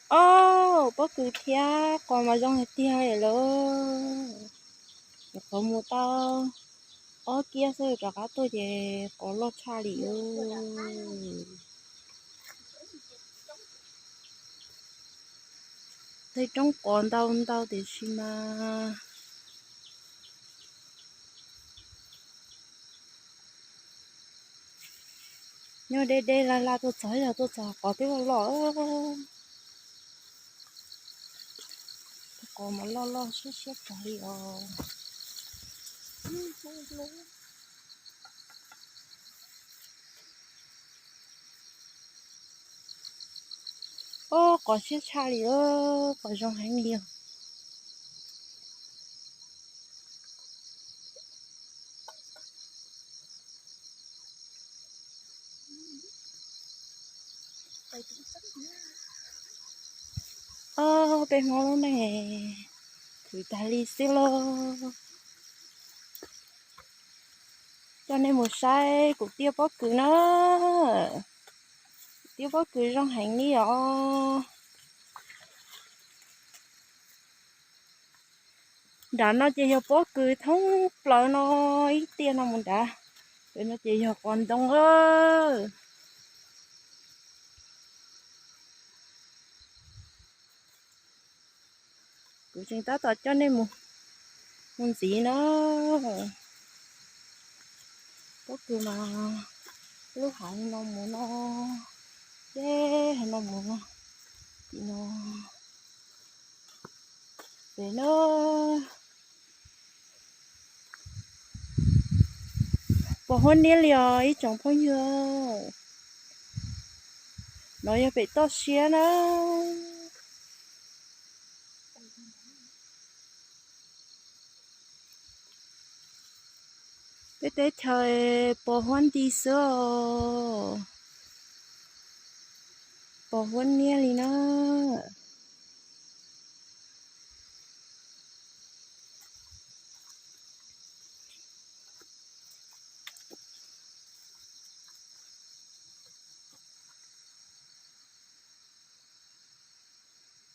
Ob, pob kws thiab qos mas zoo hais tiag li lawm. Nyuam qhuav mus tau ob kiab xwb rov qab tuaj ces qos loj tshaj li. Tej roob qos ntau ntau tiam sis mas nyob deb deb laj laj tuaj txog, yog tuaj txog qos twb loj loj. Qos mas loj loj siab siab kawg li os. Ob, qos siab tshaj li, qos zoo heev li os. Ob, peb Hmoob lub neej khwv tag li xwb lauj. Coj nej mus saib kuv tiaj pob kws na. Kuv tiaj pob kws zoo heev li os. Nram no ces yog pob kws thoob plaws no, ib tiaj no mus nrad. Pem no ces yog qos ntoo. Kuv tseem tab tom coj nej mus, mus ntxiv na. Pob kws mas lub hav no mus no, deb hav no mus no, tim no, pem no. Pos huab niab li os ib tsoom phooj ywg. No yog pem toj siab na. Peb teb chaws pos huab nti xwb os. Pos huab niab li na.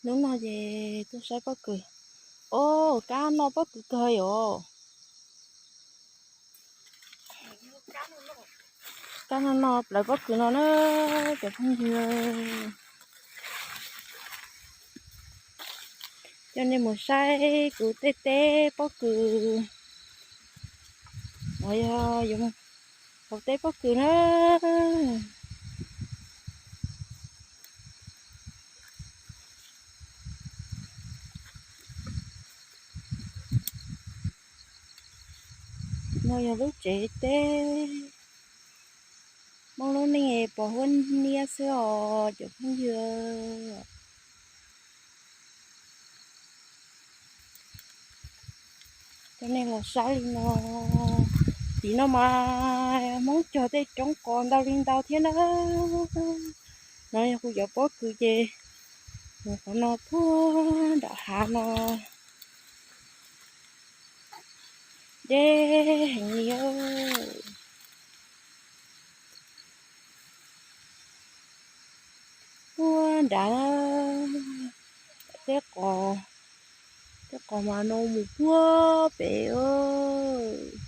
Hnub no ces tuaj saib pob kws. Ob, kab no pob kws kawg os. Kab no no plawv pob kws no na, cov phooj ywg. Coj nej mus saib kuv tej teb pob kws. No yog yus hauv teb pob kws na. No yog lub tsev teb Hmoob lub neej pos huab niab xwb os cov phooj ywg. Coj nej los saib li no. Tim no mas Hmoob cog tej roob qos ntau li ntau thiab na. No yog kuv cov pob kws ces mus qhov no puag nram hav no. Deb heev li. Puag nrad, tej qos, tej qos mas no mus puag pem os.